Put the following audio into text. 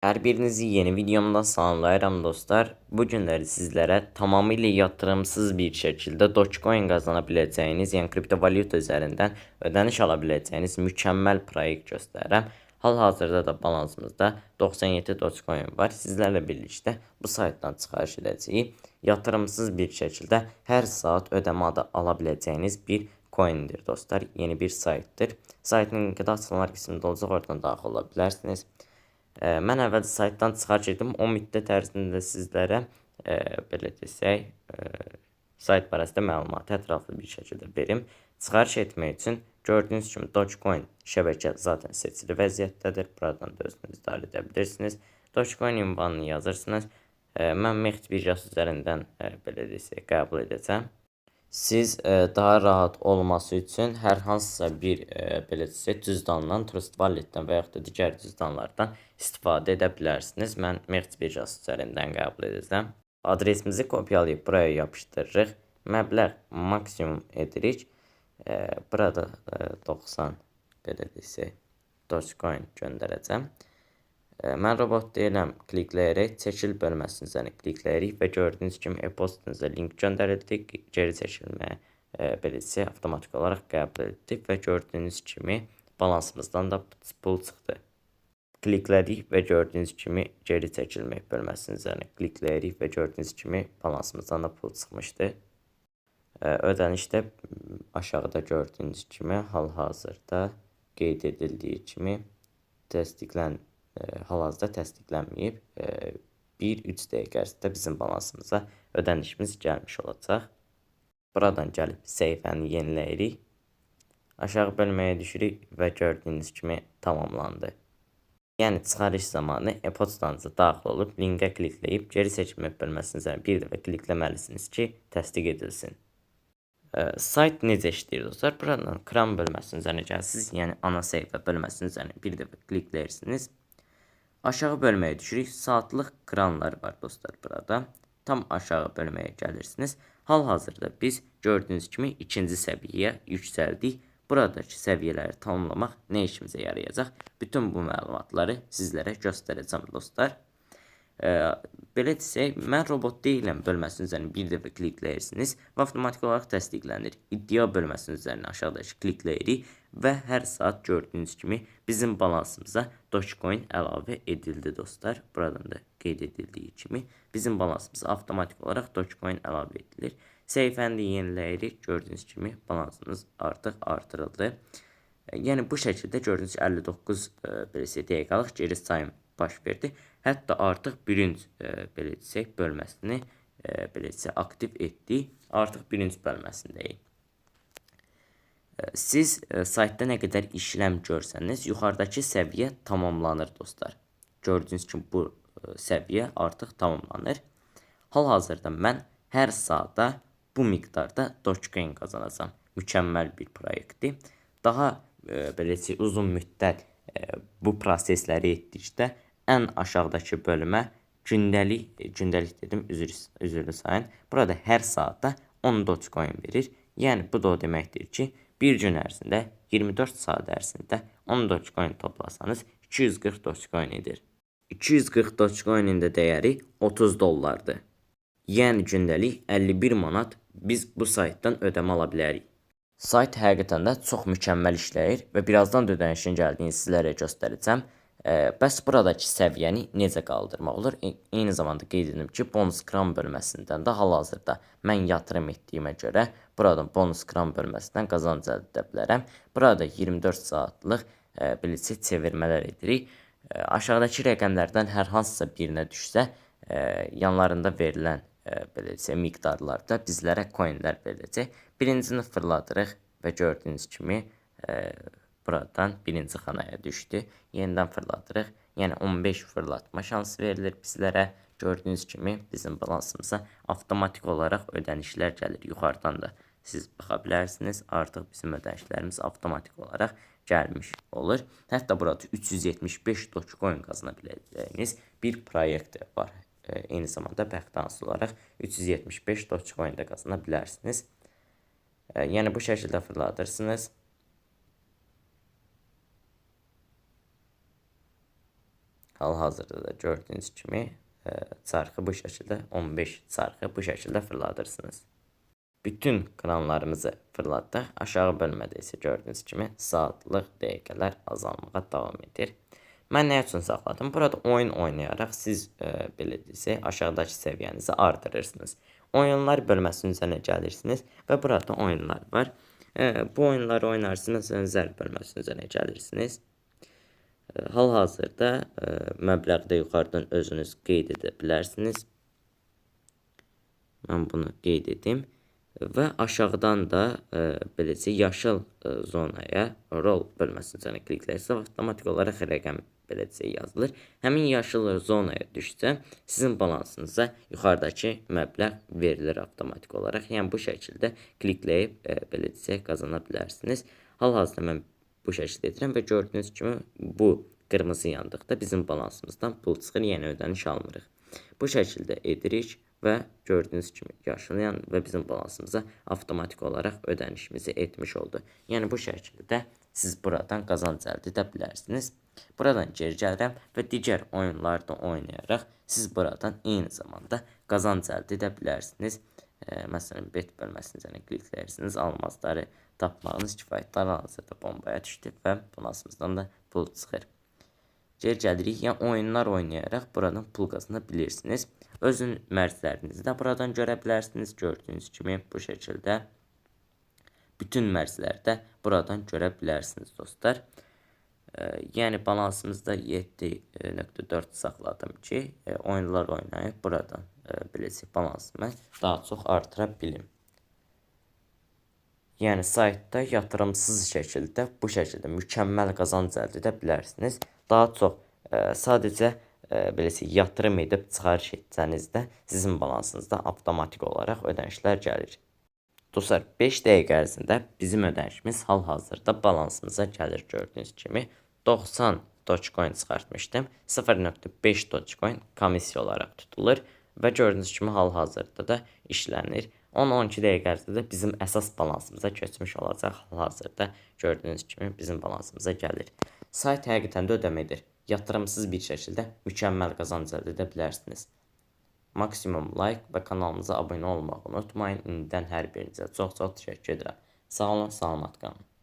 Hər birinizi yeni videomda salamlayıram dostlar. Bu günləri sizlərə tamamilə yatırımsız bir şəkildə Dogecoin qazana biləcəyiniz, yəni kriptovalyuta üzərindən ödəniş ala biləcəyiniz mükəmməl proyekt göstərirəm. Hal-hazırda da balansımızda 97 Dogecoin var. Sizlərlə birlikdə bu saytdan çıxarış edəcəyik. Yatırımsız bir şəkildə hər saat ödəmə adı ala biləcəyiniz bir coindir dostlar. Yeni bir saytdır. Saytın linki də açılanlar qismində olacaq, oradan daxil ola bilərsiniz. Mən əvvəlcə saytdan çıxarış etdim. O müddət ərzində sizlərə belə desək, sayt barəsində məlumatı ətraflı bir şəkildə verim. Çıxarış etmək üçün gördüyünüz kimi Dogecoin şəbəkə zaten seçili vəziyyətdədir. Buradan da özünüz idarə edə bilirsiniz. Dogecoin ünvanını yazırsınız. Mən MEXC birjası üzərindən belə desək qəbul edəcəm. Siz daha rahat olması üçün hər hansısa bir belə desək cüzdandan, Trust Wallet-dən və yaxud da digər cüzdanlardan istifadə edə bilərsiniz. Mən MEXC birjası üzərindən qəbul edəcəm. Adresimizi kopyalayıb buraya yapışdırırıq. Məbləğ maksimum edirik. Burada 90 belə desək Dogecoin göndərəcəm. Mən robot deyiləm, klikləyərək çəkil bölməsinin üzərinə klikləyirik və gördüyünüz kimi e-postunuza link göndərildi. Geri çəkilməyə belə desək avtomatik olaraq qəbul edildi və gördüyünüz kimi balansımızdan da pul çıxdı. Kliklədik və gördüyünüz kimi geri çəkilmək bölməsinin üzərinə klikləyirik və gördüyünüz kimi balansımızdan da pul çıxmışdı. Ödəniş də aşağıda gördüyünüz kimi hal-hazırda qeyd edildiyi kimi hal-hazırda təsdiqlənməyib. 1-3 dəqiqə ərzində bizim balansımıza ödənişimiz gəlmiş olacaq. Buradan gəlib səhifəni yeniləyirik. Aşağı bölməyə düşürük və gördüyünüz kimi tamamlandı. Yəni çıxarış zamanı e-poçtanıza daxil olub linkə klikləyib geri çəkilmə bölməsinin üzərinə bir dəfə klikləməlisiniz ki, təsdiq edilsin. Sayt necə işləyir dostlar? Buradan kran bölməsinin üzərinə gəlsiniz, yəni ana səhifə bölməsinin üzərinə bir dəfə klikləyirsiniz. Aşağı bölməyə düşürük. Saatlıq kranlar var dostlar burada. Tam aşağı bölməyə gəlirsiniz. Hal-hazırda biz gördüyünüz kimi ikinci səviyyəyə yüksəldik. Buradakı səviyyələri tamamlamaq nə işimizə yarayacaq? Bütün bu məlumatları sizlərə göstərəcəm dostlar. Belə desək, mən robot deyiləm bölməsinin üzərinə bir dəfə klikləyirsiniz və avtomatik olaraq təsdiqlənir. İddia bölməsinin üzərinə aşağıdakı klikləyirik və hər saat gördüyünüz kimi bizim balansımıza Dogecoin əlavə edildi dostlar. Buradan da qeyd edildiyi kimi bizim balansımıza avtomatik olaraq Dogecoin əlavə edilir. Səhifəni də yeniləyirik. Gördüyünüz kimi balansımız artıq artırıldı. Yəni bu şəkildə gördüyünüz 59 belə desək dəqiqəlik geri sayım baş verdi. Hətta artıq bürünc belə desək bölməsini belə desək aktiv etdik. Artıq bürünc bölməsindəyik. Siz saytda nə qədər işləm görsəniz, yuxarıdakı səviyyə tamamlanır dostlar. Gördüyünüz kimi bu səviyyə artıq tamamlanır. Hal-hazırda mən hər saata bu miqdarda Dogecoin qazanacağam. Mükəmməl bir proyektdir. Daha belə desək uzun müddət bu prosesləri etdikdə ən aşağıdakı bölmə gündəlik dedim, üzrlü sayın. Burada hər saatda 10 Dogecoin verir. Yəni bu da o deməkdir ki, bir gün ərzində 24 saat ərzində 10 Dogecoin toplasanız 240 Dogecoin edir. 240 Dogecoinin də dəyəri 30 dollardır. Yəni gündəlik 51 manat biz bu saytdan ödəmə ala bilərik. Sayt həqiqətən də çox mükəmməl işləyir və birazdan da ödənişin gəldiyini sizlərə göstərəcəm. Bəs buradakı səviyyəni necə qaldırmaq olur? Eyni zamanda qeyd edim ki, bonus kran bölməsindən də hal-hazırda mən yatırım etdiyimə görə buradan bonus kran bölməsindən qazanc əldə edə bilərəm. Burada 24 saatlıq belə desək çevirmələr edirik. Aşağıdakı rəqəmlərdən hər hansısa birinə düşsə, yanlarında verilən belə desək miqdarlarda bizlərə coinlər veriləcək. Birincini fırladırıq və gördüyünüz kimi buradan birinci xanaya düşdü. Yenidən fırladırıq. Yəni 15 fırlatma şansı verilir bizlərə. Gördüyünüz kimi bizim balansımıza avtomatik olaraq ödənişlər gəlir. Yuxarıdan da siz baxa bilərsiniz. Artıq bizim ödənişlərimiz avtomatik olaraq gəlmiş olur. Hətta burada 375 Dogecoin qazana biləcəyiniz bir proyekt var. Eyni zamanda bəxtənsız olaraq 375 Dogecoin də qazana bilərsiniz. Yəni bu şəkildə fırladırsınız. Hal-hazırda da gördüyünüz kimi çarxı bu şəkildə 15 çarxı bu şəkildə fırladırsınız. Bütün kranlarımızı fırlatdıq. Aşağı bölmədə isə gördüyünüz kimi saatlıq dəqiqələr azalmağa davam edir. Mən nə üçün saxladım? Burada oyun oynayaraq siz belə desək aşağıdakı səviyyənizi artırırsınız. Oyunlar bölməsinin üzərinə gəlirsiniz və burada oyunlar var. Bu oyunları oynarsınız, məsələn, zərb bölməsinin üzərinə gəlirsiniz. Hal-hazırda məbləği də yuxarıdan özünüz qeyd edə bilərsiniz. Mən bunu qeyd edim. Və aşağıdan da beləcə yaşıl zonaya rol bölməsinin üzərinə kliklərsəniz avtomatik olaraq rəqəm beləcə yazılır. Həmin yaşıl zonaya düşsə sizin balansınıza yuxarıdakı məbləğ verilir avtomatik olaraq. Yəni bu şəkildə klikləyib beləcə qazana bilərsiniz. Hal-hazırda mən bu şəkildə edirəm və gördüyünüz kimi bu qırmızı yandıqda bizim balansımızdan pul çıxır, yəni ödəniş almırıq. Bu şəkildə edirik və gördüyünüz kimi yaşıl yan və bizim balansımıza avtomatik olaraq ödənişimizi etmiş oldu. Yəni bu şəkildə siz buradan qazanc əldə edə bilərsiniz. Buradan geri gəlirəm və digər oyunlarda oynayaraq siz buradan eyni zamanda qazanc əldə edə bilərsiniz. Məsələn, bet bölməsinin üzərinə klikləyirsiniz, almazları tapmağınız kifayətdir. Hal-hazırda bombaya düşdü və balansımızdan da pul çıxır. Geri gəlirik. Yəni oyunlar oynayaraq buradan pul qazana bilirsiniz. Özün mərclərinizi də buradan görə bilərsiniz. Gördüyünüz kimi bu şəkildə bütün mərcləri də buradan görə bilərsiniz dostlar. Yəni balansımızda 7.4 saxladım ki, oyunlar oynayıb buradan beləcə balansımı daha çox artıra bilim. Yəni saytda yatırımsız şəkildə bu şəkildə mükəmməl qazanc əldə edə bilərsiniz. Daha çox sadəcə beləcə yatırım edib çıxarış etsəniz də sizin balansınızda avtomatik olaraq ödənişlər gəlir. Dostlar, 5 dəqiqə ərzində bizim ödənişimiz hal-hazırda balansımıza gəlir gördüyünüz kimi. 90 Dogecoin çıxartmışdım. 0.5 Dogecoin komissiya olaraq tutulur və gördüyünüz kimi hal-hazırda da işlənir. 10-12 dəqiqə ərzində də bizim əsas balansımıza keçmiş olacaq. Hal-hazırda gördüyünüz kimi bizim balansımıza gəlir. Sayt həqiqətən də ödəmə edir. Yatırımsız bir şəkildə mükəmməl qazanc əldə edə bilərsiniz. Maksimum like və kanalımıza abunə olmağı unutmayın. İndidən hər birinizə çox-çox təşəkkür edirəm. Sağ olun, salamat qalın.